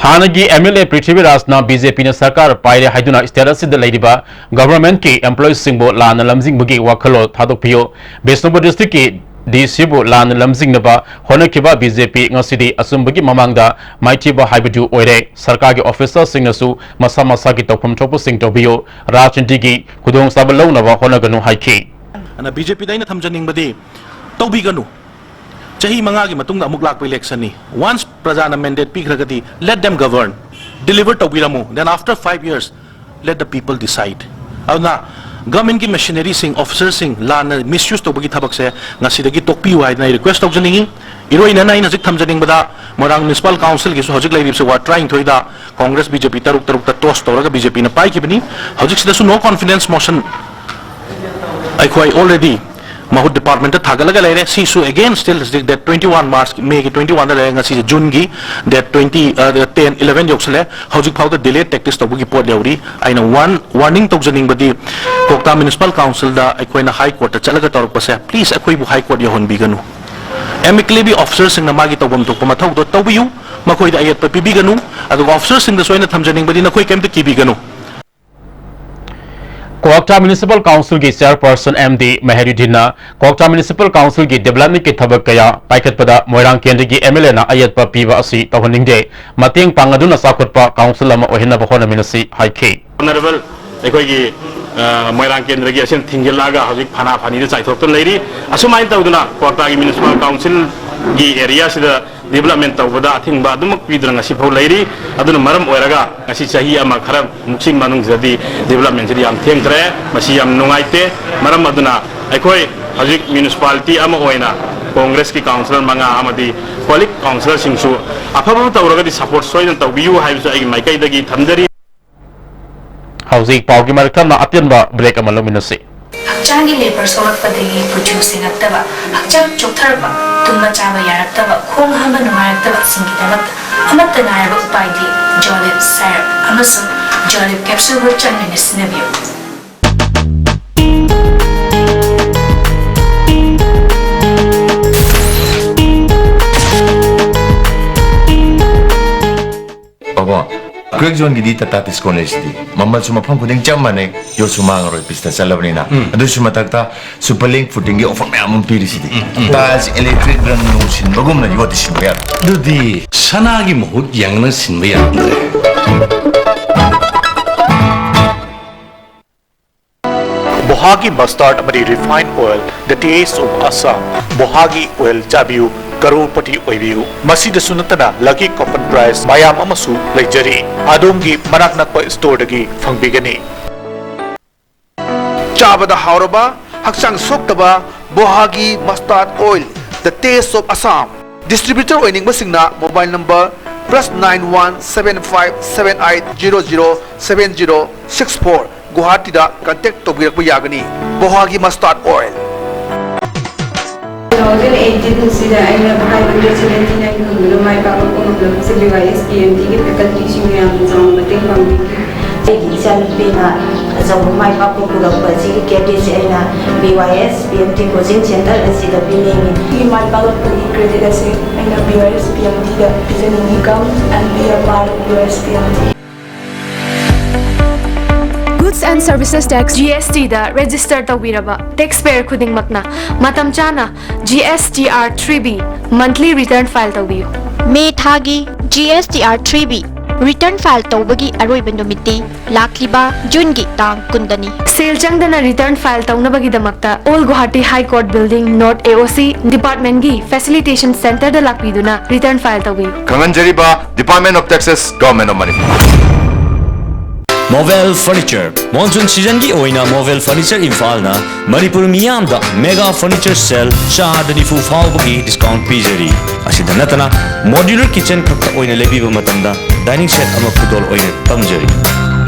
ꯍꯥꯟꯅꯒꯤ MLA ꯄ꯭ꯔꯤꯊꯤꯕꯤꯔꯥꯖꯅ BJPꯅ ꯁꯔꯀꯥꯔ ꯄꯥꯏꯔꯦ ꯍꯥꯏꯗꯨꯅ state ꯑꯁꯤꯗ ꯂꯩꯔꯤꯕ governmentꯀꯤ employeeꯁꯤꯡꯕꯨ ꯂꯥꯟꯅ ꯂꯝꯖꯤꯡꯕꯒꯤ ꯋꯥꯈꯜꯂꯣꯟ ꯊꯥꯗꯣꯛꯄꯤꯌꯨ꯫ ꯕꯤꯁꯅꯨꯄꯨꯔ districtꯀꯤ DCꯕꯨ ꯂꯥꯟꯅ ꯂꯝꯖꯤꯡꯅꯕ ꯍꯣꯠꯅꯈꯤꯕ BJP ꯉꯁꯤꯗꯤ ꯑꯆꯨꯝꯕꯒꯤ ꯃꯃꯥꯡꯗ ꯃꯥꯏꯊꯤꯕ ꯍꯥꯏꯕꯗꯨ ꯑꯣꯏꯔꯦ꯫ ꯁꯔꯀꯥꯔꯒꯤ officerꯁꯤꯡꯅꯁꯨ ꯃꯁꯥ ꯃꯁꯥꯒꯤ ꯇꯧꯐꯝ ꯊꯣꯛꯄꯁꯤꯡ ꯇꯧꯕꯤꯌꯨ꯫ ꯔꯥꯖꯅꯤꯇꯤꯒꯤ ꯈꯨꯗꯣꯡꯆꯥꯕ ꯂꯧꯅꯕ ꯍꯣꯠꯅꯒꯅꯨ ꯍꯥꯏꯈꯤ꯫ ꯑꯗꯨꯅ BJPꯗ ꯑꯩꯅ ꯊꯝꯖꯅꯤꯡꯕꯗꯤ, ꯇꯧꯕꯤꯒꯅꯨ꯫ ꯆꯍꯤ ꯃꯉꯥꯒꯤ ꯃꯇꯨꯡꯗ ꯑꯃꯨꯛ ꯂꯥꯛꯄ electionꯅꯤ꯫ Once ꯄ꯭ꯔꯖꯥꯅ mandate ꯄꯤꯈ꯭ꯔꯒꯗꯤ, let them govern, deliver ꯇꯧꯕꯤꯔꯝꯃꯨ꯫ Then after five years, let the people decide. ꯑꯗꯨꯅ governmentꯀꯤ machineryꯁꯤꯡ, officerꯁꯤꯡ ꯂꯥꯟꯅ misuse ꯇꯧꯕꯒꯤ ꯊꯕꯛꯁꯦ ꯉꯁꯤꯗꯒꯤ ꯇꯣꯛꯄꯤꯌꯨ ꯍꯥꯏꯗꯅ ꯑꯩ request ꯇꯧꯖꯅꯤꯡꯉꯤ꯫ ꯏꯔꯣꯏꯅꯅ ꯑꯩꯅ ꯍꯧꯖꯤꯛ ꯊꯝꯖꯅꯤꯡꯕꯗ, ꯃꯣꯏꯔꯥꯡ Municipal Councilꯒꯤꯁꯨ ꯍꯧꯖꯤꯛ ꯂꯩꯔꯤꯕꯁꯤ ward ꯇꯔꯥꯅꯤꯊꯣꯏꯗ Congress BJP ꯇꯔꯨꯛ ꯇꯔꯨꯛꯇ toss ꯇꯧꯔꯒ BJPꯅ ꯄꯥꯏꯈꯤꯕꯅꯤ꯫ ꯍꯧꯖꯤꯛꯁꯤꯗꯁꯨ no confidence motion ꯑꯩꯈꯣꯏ already ꯃꯍꯨꯠ departmentꯇ ꯊꯥꯒꯠꯂꯒ ꯂꯩꯔꯦ꯫ ꯁꯤꯁꯨ again still ꯍꯧꯖꯤꯛ date twenty one, March, Mayꯒꯤ twenty oneꯗ ꯂꯩꯔꯦ꯫ ꯉꯁꯤꯁꯦ Juneꯒꯤ date twenty, ꯑ, ten, eleven ꯌꯧꯁꯜꯂꯦ꯫ ꯍꯧꯖꯤꯛ ꯐꯥꯎꯗ delay tactics ꯇꯧꯕꯒꯤ ꯄꯣꯠ ꯌꯧꯔꯤ꯫ ꯑꯩꯅ one warning ꯇꯧꯖꯅꯤꯡꯕꯗꯤ, ꯀ꯭ꯋꯥꯛꯇꯥ Municipal Councilꯗ ꯑꯩꯈꯣꯏꯅ High Courtꯇ ꯆꯠꯂꯒ ꯇꯧꯔꯛꯄꯁꯦ, please ꯑꯩꯈꯣꯏꯕꯨ High Court ꯌꯧꯍꯟꯕꯤꯒꯅꯨ꯫ Amicably officerꯁꯤꯡꯅ ꯃꯥꯒꯤ ꯇꯧꯐꯝ ꯊꯣꯛꯄ ꯃꯊꯧꯗꯣ ꯇꯧꯕꯤꯌꯨ, ꯃꯈꯣꯏꯗ ꯑꯌꯦꯠꯄ ꯄꯤꯕꯤꯒꯅꯨ꯫ ꯑꯗꯨꯒ officerꯁꯤꯡꯗꯁꯨ ꯑꯩꯅ ꯊꯝꯖꯅꯤꯡꯕꯗꯤ, ꯅꯈꯣꯏ ꯀꯩꯝꯇ ꯀꯤꯕꯤꯒꯅꯨ꯫ ꯀ꯭ꯋꯥꯛꯇꯥ Municipal Councilꯒꯤ chairperson M D ꯃꯦꯍꯔꯨꯗꯤꯟꯅ ꯀ꯭ꯋꯥꯛꯇꯥ Municipal Councilꯒꯤ developmentꯀꯤ ꯊꯕꯛ ꯀꯌꯥ ꯄꯥꯏꯈꯠꯄꯗ ꯃꯣꯏꯔꯥꯡ ꯀꯦꯟꯗ꯭ꯔꯒꯤ MLAꯅ ꯑꯌꯦꯠꯄ ꯄꯤꯕ ꯑꯁꯤ ꯇꯧꯍꯟꯅꯤꯡꯗꯦ꯫ ꯃꯇꯦꯡ ꯄꯥꯡꯅꯗꯨꯅ ꯆꯥꯎꯈꯠꯄ council ꯑꯃ ꯑꯣꯏꯍꯟꯅꯕ ꯍꯣꯠꯅꯃꯤꯟꯅꯁꯤ ꯍꯥꯏꯈꯤ꯫ Honourable ꯑꯩꯈꯣꯏꯒꯤ, ꯑ, ꯃꯣꯏꯔꯥꯡ ꯀꯦꯟꯗ꯭ꯔꯒꯤ ꯑꯁꯤꯅ ꯊꯤꯡꯖꯤꯜꯂꯛꯑꯒ ꯍꯧꯖꯤꯛ ꯐꯅꯥ ꯐꯅꯤꯗ ꯆꯥꯏꯊꯣꯛꯇꯨꯅ ꯂꯩꯔꯤ꯫ ꯑꯁꯨꯃꯥꯏꯅ ꯇꯧꯗꯅ ꯀ꯭ꯋꯥꯛꯇꯥꯒꯤ Municipal Councilꯒꯤ areaꯁꯤꯗ development ꯇꯧꯕꯗ ꯑꯊꯤꯡꯕ ꯑꯗꯨꯃꯛ ꯄꯤꯗꯨꯅ ꯉꯁꯤ ꯐꯥꯎ ꯂꯩꯔꯤ꯫ ꯑꯗꯨꯅ ꯃꯔꯝ ꯑꯣꯏꯔꯒ ꯉꯁꯤ ꯆꯍꯤ ꯑꯃ ꯈꯔ ꯃꯨꯛꯁꯤ ꯃꯅꯨꯡꯁꯤꯗꯗꯤ developmentꯁꯤꯗꯤ ꯌꯥꯝ ꯊꯦꯡꯈ꯭ꯔꯦ꯫ ꯃꯁꯤ ꯌꯥꯝ ꯅꯨꯡꯉꯥꯏꯇꯦ꯫ ꯃꯔꯝ ꯑꯗꯨꯅ ꯑꯩꯈꯣꯏ ꯍꯧꯖꯤꯛ municipality ꯑꯃ ꯑꯣꯏꯅ Congressꯀꯤ councillor ꯃꯉꯥ ꯑꯃꯗꯤ colleague councillorꯁꯤꯡꯁꯨ ꯑꯐꯕ ꯇꯧꯔꯒꯗꯤ support ꯁꯣꯏꯗꯅ ꯇꯧꯕꯤꯌꯨ ꯍꯥꯏꯕꯁꯨ ꯑꯩꯒꯤ ꯃꯥꯏꯀꯩꯗꯒꯤ ꯊꯝꯖꯔꯤ꯫ ꯍꯧꯖꯤꯛ ꯄꯥꯎꯒꯤ ꯃꯔꯛ ꯊꯠꯅ ꯑꯇꯦꯟꯕ break ꯑꯃ ꯂꯧꯃꯤꯟꯅꯁꯤ꯫ ꯍꯛꯆꯥꯡꯒꯤ labor ꯁꯣꯛꯂꯛꯄꯗꯒꯤ ꯀꯨꯆꯨ ꯁꯦꯡꯉꯛꯇꯕ, ꯍꯛꯆꯥꯡ ꯆꯣꯛꯊꯔꯛꯄ, ꯇꯨꯝꯕ ꯆꯥꯕ ꯌꯥꯔꯛꯇꯕ, ꯈꯣꯡ ꯍꯥꯝꯕ ꯅꯨꯡꯉꯥꯏꯔꯛꯇꯕꯁꯤꯡꯒꯤꯗꯃꯛꯇ ꯑꯃꯠꯇ ꯉꯥꯏꯔꯕ ꯎꯄꯥꯏꯗꯤ Jolib syrup ꯑꯃꯁꯨꯡ Jolib capsuleꯕꯨ ꯆꯥꯡ ꯅꯥꯏꯅ ꯁꯤꯖꯤꯟꯅꯕꯤꯌꯨ꯫ ꯀꯣ, ꯀ꯭ꯔꯦꯛ ꯖꯣꯟꯒꯤꯗꯤ ꯇꯥꯇꯥ ꯗꯤꯁꯀꯥꯎꯟ ꯂꯩꯁꯤꯗꯤ꯫ ꯃꯃꯜꯁꯨ ꯃꯐꯝ ꯈꯨꯗꯤꯡ ꯆꯞ ꯃꯥꯟꯅꯩ, ꯌꯣꯠꯁꯨ ꯃꯥꯡꯉꯔꯣꯏ, ꯄꯤꯁꯇ ꯆꯠꯂꯕꯅꯤꯅ꯫ ꯎꯝ꯫ ꯑꯗꯨꯁꯨ ꯃꯊꯛꯇ ꯁꯨꯄꯔ ꯂꯤꯡ ꯐꯨꯇꯤꯡꯒꯤ ꯑꯣꯐꯔ ꯃꯌꯥꯝ ꯑꯃ ꯄꯤꯔꯤꯁꯤꯗꯤ꯫ ꯎꯝ, ꯎꯝ꯫ ꯇꯥꯏꯜꯁ ꯏꯂꯦꯛꯇ꯭ꯔꯤꯛ ꯔꯪ ꯅꯨꯡ ꯁꯤꯟꯕꯒꯨꯝꯅ ꯌꯣꯠꯇꯤ ꯁꯤꯟꯕ ꯌꯥꯔꯣꯏ꯫ ꯑꯗꯨꯗꯤ ꯁꯅꯥꯒꯤ ꯃꯍꯨꯠ ꯌꯦꯡꯅ ꯁꯤꯟꯕ ꯌꯥꯔꯝꯗ꯭ꯔꯦ꯫ ꯕꯣꯍꯥꯒꯤ ꯃꯁꯇꯥꯔꯗ ꯑꯃꯗꯤ refine oil, the taste of Assam꯫ ꯕꯣꯍꯥꯒꯤ ꯑꯣꯏꯜ ꯆꯥꯕꯤꯌꯨ, ꯀꯔꯣꯔꯄꯇꯤ ꯑꯣꯏꯕꯤꯌꯨ꯫ ꯃꯁꯤꯗꯁꯨ ꯅꯠꯇꯅ ꯂꯛꯀꯤ ꯀꯣꯄꯟ ꯄ꯭ꯔꯥꯏꯖ ꯃꯌꯥꯝ ꯑꯃꯁꯨ ꯂꯩꯖꯔꯤ꯫ ꯑꯗꯣꯝꯒꯤ ꯃꯅꯥꯛ ꯅꯛꯄ ꯁ꯭ꯇꯣꯔꯗꯒꯤ ꯐꯪꯕꯤꯒꯅꯤ꯫ ꯆꯥꯕꯗ ꯍꯥꯎꯔꯕ, ꯍꯛꯆꯥꯡ ꯁꯣꯛꯇꯕ ꯕꯣꯍꯥꯒꯤ ꯃꯁꯇꯥꯔꯗ oil, the taste of Assam꯫ Distributor ꯑꯣꯏꯅꯤꯡꯕꯁꯤꯡꯅ mobile number plus nine one seven five seven eight zero zero seven zero six four, ꯒꯨꯋꯥꯍꯥꯇꯤꯗ ꯀꯟꯇꯦꯛ ꯇꯧꯕꯤꯔꯛꯄ ꯌꯥꯒꯅꯤ꯫ ꯕꯣꯍꯥꯒꯤ ꯃꯁꯇꯥꯔꯗ ꯑꯣꯏꯜ꯫ Two thousand eighteen ꯑꯁꯤꯗ ꯑꯩꯅ five hundred seventy nine ꯐꯪꯗꯨꯅ ꯃꯥꯏ ꯄꯥꯛꯂꯛꯄ ꯉꯝꯂꯕꯁꯦ B Y S P M T ꯒꯤ faculty ꯁꯤꯡꯅ ꯌꯥꯝꯅ ꯆꯥꯎꯅ ꯃꯇꯦꯡ ꯄꯥꯡꯕꯤꯈꯤ꯫ ꯑꯩꯒꯤ ꯏꯆꯥꯅꯨꯄꯤꯅ ꯑꯆꯧꯕ ꯃꯥꯏ ꯄꯥꯛꯄ ꯄꯨꯔꯛꯄ ꯑꯁꯤꯒꯤ credit ꯁꯦ ꯑꯩꯅ B Y S P M T coaching center ꯑꯁꯤꯗ ꯄꯤꯅꯤꯡꯏ꯫ ꯑꯩꯒꯤ ꯃꯥꯏ ꯄꯥꯛꯂꯛꯄꯒꯤ credit ꯑꯁꯤ ꯑꯩꯅ B Y S P M T the ꯄꯤꯖꯅꯤꯡꯏ꯫ Come and be a part of B Y S P M T꯫ Goods and Services Tax, G S T the register ꯇꯧꯕꯤꯔꯕ taxpayer ꯈꯨꯗꯤꯡꯃꯛꯅ ꯃꯇꯝ ꯆꯥꯅ G S T R three B monthly return file ꯇꯧꯕꯤꯌꯨ꯫ ꯃꯦ ꯊꯥꯒꯤ G S T R three B return file ꯇꯧꯕꯒꯤ ꯑꯔꯣꯏꯕ ꯅꯨꯃꯤꯠꯇꯤ ꯂꯥꯛꯂꯤꯕ ꯖꯨꯟꯒꯤ ꯇꯥꯡ ꯀꯨꯟꯗꯅꯤ꯫ ꯁꯦꯜ ꯆꯪꯗꯅ return file ꯇꯧꯅꯕꯒꯤꯗꯃꯛꯇ All Guwahati High Court Building, North A O C department ꯒꯤ facilitation center ꯗ ꯂꯥꯛꯄꯤꯗꯨꯅ return file ꯇꯧꯕꯤꯌꯨ꯫ ꯈꯪꯍꯟꯖꯔꯤꯕ Department of Taxes, Government of Manipur꯫ Mobile furniture. Monsoon ꯁꯤꯖꯟꯒꯤ ꯑꯣꯏꯅ ꯃꯣꯕꯦꯜ ꯐꯔꯅꯤꯆꯔ ꯏꯝꯐꯥꯜꯅ ꯃꯅꯤꯄꯨꯔ ꯃꯤꯌꯥꯝꯗ ꯃꯦꯒꯥ ꯐꯔꯅꯤꯆꯔ ꯁꯦꯜ ꯆꯥꯗ ꯅꯤꯐꯨ ꯐꯥꯎꯕꯒꯤ ꯗꯤꯁꯀꯥꯎꯟ ꯄꯤꯖꯔꯤ꯫ ꯑꯁꯤꯗ ꯅꯠꯇꯅ, ꯃꯣꯗ꯭ꯌꯨꯂꯔ ꯀꯤꯆꯟ ꯈꯛꯇ ꯑꯣꯏꯅ ꯂꯩꯕꯤꯕ ꯃꯇꯝꯗ ꯗꯥꯏꯅꯤꯡ ꯁꯦꯠ ꯑꯃ ꯈꯨꯗꯣꯜ ꯑꯣꯏꯅ ꯇꯝꯖꯔꯤ꯫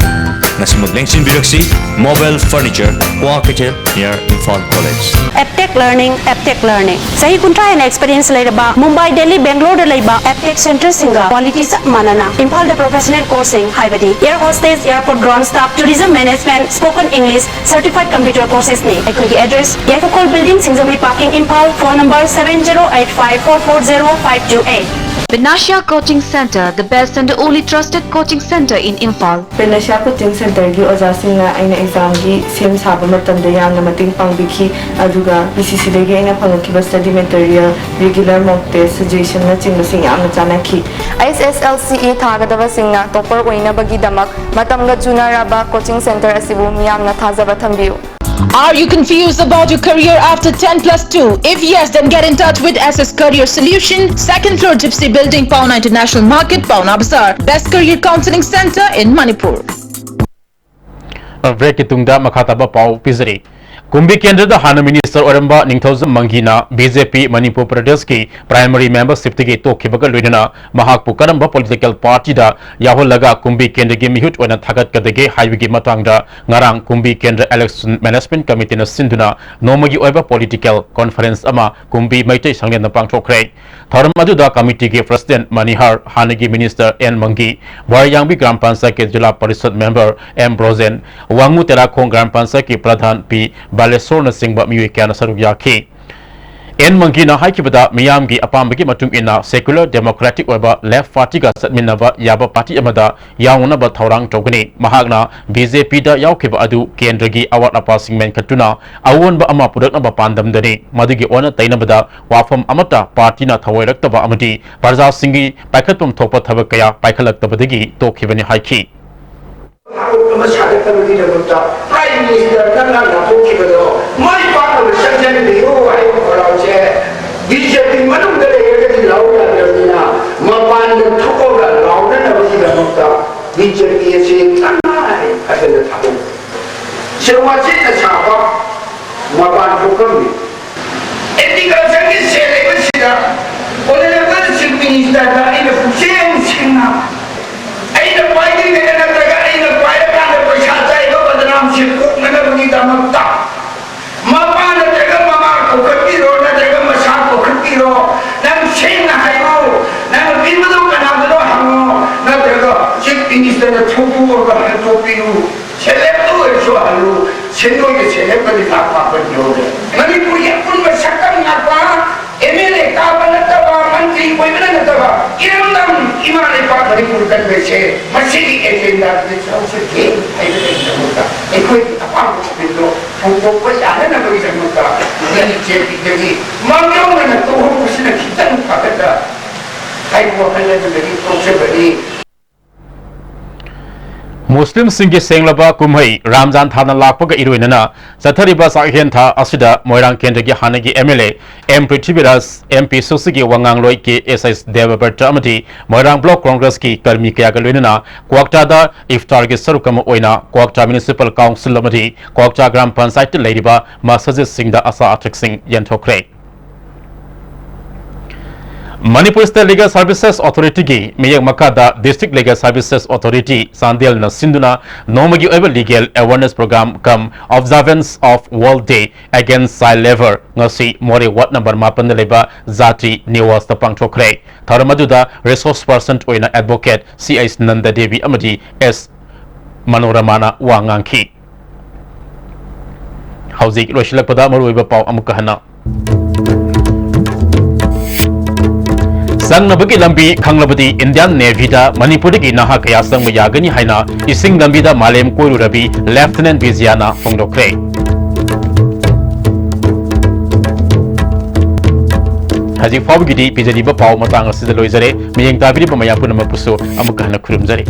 ꯉꯁꯤꯃꯛ ꯂꯦꯡꯁꯤꯟꯕꯤꯔꯛꯁꯤ, mobile furniture, Kua Keitheil near Imphal College. Aptech learning, Aptech learning. ꯆꯍꯤ ꯀꯨꯟꯊ꯭ꯔꯥ ꯍꯦꯟꯅ ꯑꯦꯛꯁꯄꯤꯔꯤꯌꯦꯟꯁ ꯂꯩꯔꯕ ꯃꯨꯝꯕꯥꯏ, ꯗꯦꯜꯂꯤ, ꯕꯦꯡꯒ꯭ꯂꯣꯔꯗ ꯂꯩꯕ ꯑꯦꯞꯇꯦꯛ ꯁꯦꯟꯇꯔꯁꯤꯡꯒ ꯀ꯭ꯋꯥꯂꯤꯇꯤ ꯆꯞ ꯃꯥꯟꯅꯅ ꯏꯝꯐꯥꯜꯗ ꯄ꯭ꯔꯣꯐꯦꯁꯅꯦꯜ ꯀꯣꯔꯁꯁꯤꯡ ꯍꯥꯏꯕꯗꯤ air hostess, airport ground staff, tourism management, spoken English, certified computer courses ꯅꯤ꯫ ꯑꯩꯈꯣꯏꯒꯤ address Yaiphakhol building, Singjamei parking, Imphal. Phone number seven zero eight five four four zero five two eight. Panacea Coaching Center, the best and the only trusted coaching center in Imphal. ꯄꯦꯅꯥꯁꯤꯌꯥ coaching ꯁꯦꯟꯇꯔꯒꯤ ꯑꯣꯖꯥꯁꯤꯡꯅ ꯑꯩꯅ ꯑꯦꯛꯖꯥꯝꯒꯤ ꯁꯦꯝ ꯁꯥꯕ ꯃꯇꯝꯗ ꯌꯥꯝꯅ ꯃꯇꯦꯡ ꯄꯥꯡꯕꯤꯈꯤ, ꯑꯗꯨꯒ ꯄꯤ ꯁꯤ ꯁꯤꯗꯒꯤ ꯑꯩꯅ ꯐꯪꯉꯛꯈꯤꯕ ꯁ꯭ꯇꯗꯤ ꯃꯦꯇꯔꯤꯌꯦꯜ, ꯔꯤꯒꯨꯂꯔ ꯃꯣꯛ ꯇꯦꯁ, ꯁꯖꯦꯁꯟꯅꯆꯤꯡꯕꯁꯤꯡ ꯌꯥꯝꯅ ꯆꯥꯟꯅꯈꯤ꯫ ꯑꯩꯆ ꯑꯦꯁ ꯑꯦꯜ ꯁꯤ ꯏ ꯊꯥꯒꯗꯕꯁꯤꯡꯅ ꯇꯣꯄꯔ ꯑꯣꯏꯅꯕꯒꯤꯗꯃꯛ ꯃꯇꯝꯒ ꯆꯨꯅꯔꯕ ꯀꯣꯆꯤꯡ ꯁꯦꯟꯇꯔ ꯑꯁꯤꯕꯨ ꯃꯤꯌꯥꯝꯅ ꯊꯥꯖꯕ ꯊꯝꯕꯤꯌꯨ꯫ Are you confused about your career after ten plus two? If yes, then get in touch with S S Career Solution, second floor Gypsy Building, Paona International Market, Paona Bazaar. Best career counseling center in Manipur. ꯕ꯭ꯔꯦꯛꯀꯤ ꯇꯨꯡꯗ ꯃꯈꯥ ꯇꯥꯕ ꯄꯥꯎ ꯄꯤꯖꯔꯤ꯫ ꯀꯨꯝꯕꯤ ꯀꯦꯟꯗ꯭ꯔꯗ ꯍꯥꯟꯅ minister ꯑꯣꯏꯔꯝꯕ ꯅꯤꯡꯊꯧꯖꯝ ꯃꯪꯒꯤꯅ B J ꯄꯤ ꯃꯅꯤꯄꯨꯔ ꯄ꯭ꯔꯗꯦꯁꯀꯤ primary ꯃꯦꯝꯕꯔꯁꯤꯞꯇꯒꯤ ꯇꯣꯛꯈꯤꯕꯒ ꯂꯣꯏꯅꯅ ꯃꯍꯥꯛꯄꯨ ꯀꯔꯝꯕ ꯄꯣꯂꯤꯇꯤꯀꯦꯜ ꯄꯥꯔꯇꯤꯗ ꯌꯥꯎꯍꯜꯂꯒ ꯀꯨꯝꯕꯤ ꯀꯦꯟꯗ꯭ꯔꯒꯤ ꯃꯤꯍꯨꯠ ꯑꯣꯏꯅ ꯊꯥꯒꯠꯀꯗꯒꯦ ꯍꯥꯏꯕꯒꯤ ꯃꯇꯥꯡꯗ ꯉꯔꯥꯡ ꯀꯨꯝꯕꯤ ꯀꯦꯟꯗ꯭ꯔ ꯏꯂꯦꯛꯁꯟ ꯃꯦꯅꯦꯖꯃꯦꯟꯠ ꯀꯃꯤꯇꯤꯅ ꯁꯤꯟꯗꯨꯅ ꯅꯣꯡꯃꯒꯤ ꯑꯣꯏꯕ ꯄꯣꯂꯤꯇꯤꯀꯦꯜ ꯀꯣꯟꯐꯔꯦꯟꯁ ꯑꯃ ꯀꯨꯝꯕꯤ ꯃꯩꯇꯩ ꯁꯪꯂꯦꯟꯗ ꯄꯥꯡꯊꯣꯛꯈ꯭ꯔꯦ꯫ ꯊꯧꯔꯝ ꯑꯗꯨꯗ ꯀꯃꯤꯇꯤꯒꯤ ꯄ꯭ꯔꯁꯤꯗꯦꯟꯠ ꯃꯅꯤꯍꯥꯔ, ꯍꯥꯟꯅꯒꯤ ꯃꯤꯅꯤꯁꯇꯔ ꯑꯦꯟ ꯃꯪꯒꯤ, ꯕ꯭ꯋꯥꯔꯤꯌꯥꯡꯕꯤ ꯒ꯭ꯔꯥꯝ ꯄꯟꯆꯥꯌꯠꯀꯤ ꯖꯤꯂꯥ ꯄꯔꯤꯁꯗ ꯃꯦꯝꯕꯔ ꯑꯦꯝ ꯕ꯭ꯔꯣꯖꯦꯟ, ꯋꯥꯡꯉꯨ ꯇꯦꯔꯥꯈꯣꯡ ꯒ꯭ꯔꯥꯝ ꯄꯟꯆꯥꯌꯠꯀꯤ ꯄ꯭ꯔꯙꯥꯟ ꯄꯤ ꯕꯥꯂꯦꯁꯣꯔꯅꯆꯤꯡꯕ ꯃꯤꯑꯣꯏ ꯀꯌꯥꯅ ꯁꯔꯨꯛ ꯌꯥꯈꯤ꯫ ꯑꯦꯟ ꯃꯪꯒꯤꯅ ꯍꯥꯏꯈꯤꯕꯗ, ꯃꯤꯌꯥꯝꯒꯤ ꯑꯄꯥꯝꯕꯒꯤ ꯃꯇꯨꯡ ꯏꯟꯅ ꯁꯦꯀ꯭ꯌꯨꯂꯔ ꯗꯦꯃꯣꯀ꯭ꯔꯦꯇꯤꯛ ꯑꯣꯏꯕ ꯂꯦꯐꯠ ꯄꯥꯔꯇꯤꯒ ꯆꯠꯃꯤꯟꯅꯕ ꯌꯥꯕ ꯄꯥꯔꯇꯤ ꯑꯃꯗ ꯌꯥꯎꯅꯅꯕ ꯊꯧꯔꯥꯡ ꯇꯧꯒꯅꯤ꯫ ꯃꯍꯥꯛꯅ ꯕꯤ ꯖꯦ ꯄꯤꯗ ꯌꯥꯎꯈꯤꯕ ꯑꯗꯨ ꯀꯦꯟꯗ꯭ꯔꯒꯤ ꯑꯋꯥꯠ ꯑꯄꯥꯁꯤꯡ ꯃꯦꯟꯈꯠꯇꯨꯅ ꯑꯑꯣꯟꯕ ꯑꯃ ꯄꯨꯔꯛꯅꯕ ꯄꯥꯟꯗꯝꯗꯅꯤ꯫ ꯃꯗꯨꯒꯤ ꯑꯣꯟꯅ ꯇꯩꯅꯕꯗ ꯋꯥꯐꯝ ꯑꯃꯠꯇ ꯄꯥꯔꯇꯤꯅ ꯊꯑꯣꯏꯔꯛꯇꯕ ꯑꯃꯗꯤ ꯄ꯭ꯔꯖꯥꯁꯤꯡꯒꯤ ꯄꯥꯏꯈꯠꯐꯝ ꯊꯣꯛꯄ ꯊꯕꯛ ꯀꯌꯥ ꯄꯥꯏꯈꯠꯂꯛꯇꯕꯗꯒꯤ ꯇꯣꯛꯈꯤꯕꯅꯤ ꯍꯥꯏꯈꯤ꯫ ꯊꯕꯛ ꯑꯃ ꯁꯥꯒꯠꯄꯒꯤꯗꯃꯛꯇ ꯄ꯭ꯔꯥꯏꯝ ꯃꯤꯅꯤꯁꯇꯔ ꯅꯪꯅ ꯂꯥꯎꯊꯣꯛꯈꯤꯕꯗꯣ ꯃꯥꯏ ꯄꯥꯛꯅꯕ ꯆꯪꯁꯤꯟꯕꯤꯌꯨ ꯍꯥꯏꯕ ꯈꯣꯜꯂꯥꯎꯁꯦ ꯕꯤ ꯖꯦ ꯄꯤ ꯃꯅꯨꯡꯗ ꯂꯩꯔꯒꯗꯤ ꯂꯥꯎ ꯌꯥꯗ꯭ꯔꯕꯅꯤꯅ ꯃꯄꯥꯟꯗ ꯊꯣꯛꯑꯒ ꯂꯥꯎꯅꯅꯕꯒꯤꯗꯃꯛꯇ ꯕꯤ ꯖꯦ ꯄꯤ ꯑꯁꯤ ꯇꯉꯥꯏ ꯐꯗꯅ ꯊꯕꯛ ꯁꯦ ꯋꯥꯆꯦꯠꯅ ꯁꯥꯕ ꯃꯄꯥꯟ ꯊꯣꯛꯐꯝꯅꯤ꯫ ꯑꯦꯒ꯭ꯔꯤꯀꯜꯆꯔꯒꯤ ꯁꯦꯜ ꯂꯩꯕꯁꯤꯗ ꯑꯣꯅꯔꯦꯕꯜ ꯆꯤꯐ ꯃꯤꯅꯤꯁꯇꯔꯗ ꯑꯩꯅ ꯄꯨꯛꯆꯦꯜ ꯁꯦꯡꯅ ꯑꯩꯅ ꯄꯥꯏꯗ꯭ꯔꯤꯉꯩꯗ ꯅꯠꯇ꯭ꯔꯒ ꯑꯩꯅ ꯄꯥꯏꯔꯀꯥꯟꯗ ꯄꯩꯁꯥ ꯆꯥꯏꯕ ꯕꯗꯅꯥꯝꯁꯦ ꯀꯣꯛꯅꯅꯕꯒꯤꯗꯃꯛꯇ ꯗꯅ ꯊꯧꯗꯣꯛꯑꯒ ꯍꯟꯗꯣꯛꯄꯤꯌꯨ꯫ ꯁꯦꯂꯦꯕꯇ ꯑꯣꯏꯔꯁꯨ ꯍꯜꯂꯨ꯫ ꯁꯦꯟꯗꯣꯏꯒ ꯁꯦꯂꯦꯕꯀꯗꯤ ꯂꯥꯛ ꯃꯥꯄꯟ ꯌꯧꯔꯦ꯫ ꯃꯅꯤꯄꯨꯔꯒꯤ ꯑꯄꯨꯟꯕ ꯁꯛꯇꯝ ꯉꯥꯛꯄ ꯑꯦꯝ ꯑꯦꯜ ꯑꯦ ꯀꯥꯕ ꯅꯠꯇꯕ, ꯃꯟꯇ꯭ꯔꯤ ꯑꯣꯏꯕꯅ ꯅꯠꯇꯕ, ꯏꯔꯝꯗꯝ ꯏꯃꯥ ꯂꯩꯕꯥꯛ ꯃꯅꯤꯄꯨꯔ ꯀꯟꯕꯁꯦ ꯃꯁꯤꯒꯤ ꯑꯦꯖꯦꯟꯗꯥꯗꯗꯤ ꯌꯥꯎꯖꯒꯦ ꯍꯥꯏꯕꯒꯤꯗꯃꯛꯇ ꯑꯩꯈꯣꯏꯒꯤ ꯑꯄꯥꯝꯕ ꯁ꯭ꯀꯤꯝꯗꯣ ꯍꯧꯗꯣꯛꯄ ꯌꯥꯅꯅꯕꯒꯤꯗꯃꯛꯇ ꯕꯤ ꯖꯦ ꯄꯤꯗꯒꯤ ꯃꯥꯡꯖꯧꯅꯅ ꯇꯧꯍꯧꯕꯁꯤꯅ ꯈꯤꯇꯪ ꯐꯒꯗ꯭ꯔꯥ ꯍꯥꯏꯕ ꯋꯥꯈꯜ ꯑꯗꯨꯗꯒꯤ ꯊꯣꯛꯆꯕꯅꯤ꯫ ꯃꯨꯁꯂꯤꯝꯁꯤꯡꯒꯤ ꯁꯦꯡꯂꯕ ꯀꯨꯝꯍꯩ ꯔꯥꯝꯖꯥꯟ ꯊꯥꯅ ꯂꯥꯛꯄꯒ ꯏꯔꯣꯏꯅꯅ ꯆꯠꯊꯔꯤꯕ ꯆꯥꯛꯍꯦꯟ ꯊꯥ ꯑꯁꯤꯗ ꯃꯣꯏꯔꯥꯡ ꯀꯦꯟꯗ꯭ꯔꯒꯤ ꯍꯥꯟꯅꯒꯤ M L A M Prithviraj, M P ꯁꯨꯁꯤꯒꯤ ꯋꯥꯉꯥꯡꯂꯣꯏ ꯀꯦ ꯑꯦꯁ ꯑꯦꯁ ꯗꯦꯕꯕ꯭ꯔꯇ ꯑꯃꯗꯤ ꯃꯣꯏꯔꯥꯡ ꯕ꯭ꯂꯣꯛ ꯀꯣꯡꯒ꯭ꯔꯦꯁꯀꯤ ꯀꯔꯃꯤ ꯀꯌꯥꯒ ꯂꯣꯏꯅꯅ ꯀ꯭ꯋꯥꯛꯇꯥꯗ ꯏꯐꯇꯥꯔꯒꯤ ꯁꯔꯨꯛ ꯑꯃ ꯑꯣꯏꯅ ꯀ꯭ꯋꯥꯛꯇꯥ ꯃ꯭ꯌꯨꯅꯤꯁꯤꯄꯥꯜ ꯀꯥꯎꯟꯁꯤꯜ ꯑꯃꯗꯤ ꯀ꯭ꯋꯥꯛꯇꯥ ꯒ꯭ꯔꯥꯝ ꯄꯟꯆꯥꯌꯠꯇ ꯂꯩꯔꯤꯕ ꯃꯁꯖꯤꯗꯁꯤꯡꯗ ꯑꯆꯥ ꯑꯊꯛꯁꯤꯡ ꯌꯦꯟꯊꯣꯛꯈ꯭ꯔꯦ꯫ ꯃꯅꯤꯄꯨꯔ ꯁ꯭ꯇꯦꯠ ꯂꯤꯒꯦꯜ ꯁꯔꯚꯤꯁꯦꯁ ꯑꯣꯊꯣꯔꯤꯇꯤꯒꯤ ꯃꯤꯠꯌꯦꯡ ꯃꯈꯥꯗ ꯗꯤꯁꯇ꯭ꯔꯤꯛ ꯂꯤꯒꯦꯜ ꯁꯔꯚꯤꯁꯦꯁ ꯑꯣꯊꯣꯔꯤꯇꯤ ꯆꯥꯟꯗꯦꯜꯅ ꯁꯤꯟꯗꯨꯅ ꯅꯣꯡꯃꯒꯤ ꯑꯣꯏꯕ legal awareness program cum observance of World Day Against Child Labour ꯉꯁꯤ ꯃꯣꯔꯦ ꯋꯥꯔꯗ ꯅꯝꯕꯔ ꯃꯥꯄꯟꯗ ꯂꯩꯕ ꯖꯥꯇꯤ ꯅꯤꯋꯥꯁꯇ ꯄꯥꯡꯊꯣꯛꯈ꯭ꯔꯦ꯫ ꯊꯧꯔꯝ ꯑꯗꯨꯗ ꯔꯤꯁꯣꯔꯁ ꯄꯔꯁꯟ ꯑꯣꯏꯅ ꯑꯦꯗꯚꯣꯀꯦꯠ ꯁꯤ ꯑꯩꯆ ꯅꯟꯗ ꯗꯦꯕꯤ ꯑꯃꯗꯤ ꯑꯦꯁ ꯃꯅꯣꯔꯃꯥꯅ ꯋꯥ ꯉꯥꯡꯈꯤ꯫ ꯍꯧꯖꯤꯛ ꯂꯣꯏꯁꯤꯜꯂꯛꯄꯗ ꯃꯔꯨꯑꯣꯏꯕ ꯄꯥꯎ ꯑꯃꯨꯛꯀ ꯍꯟꯅ꯫ ꯆꯪꯅꯕꯒꯤ ꯂꯝꯕꯤ ꯈꯪꯂꯕꯗꯤ ꯏꯟꯗꯤꯌꯥꯟ ꯅꯦꯚꯤꯗ ꯃꯅꯤꯄꯨꯔꯗꯒꯤ ꯅꯍꯥ ꯀꯌꯥ ꯆꯪꯕ ꯌꯥꯒꯅꯤ ꯍꯥꯏꯅ ꯏꯁꯤꯡ ꯂꯝꯕꯤꯗ ꯃꯥꯂꯦꯝ ꯀꯣꯏꯔꯨꯔꯕꯤ ꯂꯦꯐꯇꯤꯅꯦꯟ ꯕꯤꯖꯤꯌꯥꯅ ꯐꯣꯡꯗꯣꯛꯈ꯭ꯔꯦ꯫ ꯍꯧꯖꯤꯛ ꯐꯥꯎꯕꯒꯤꯗꯤ ꯄꯤꯖꯔꯤꯕ ꯄꯥꯎ ꯃꯇꯥꯡ ꯑꯁꯤꯗ ꯂꯣꯏꯖꯔꯦ꯫ ꯃꯤꯠꯌꯦꯡ ꯇꯥꯕꯤꯔꯤꯕ ꯃꯌꯥꯝ ꯄꯨꯝꯅꯃꯛꯄꯨꯁꯨ ꯑꯃꯨꯛꯀ ꯍꯟꯅ ꯈꯨꯔꯨꯝꯖꯔꯤ꯫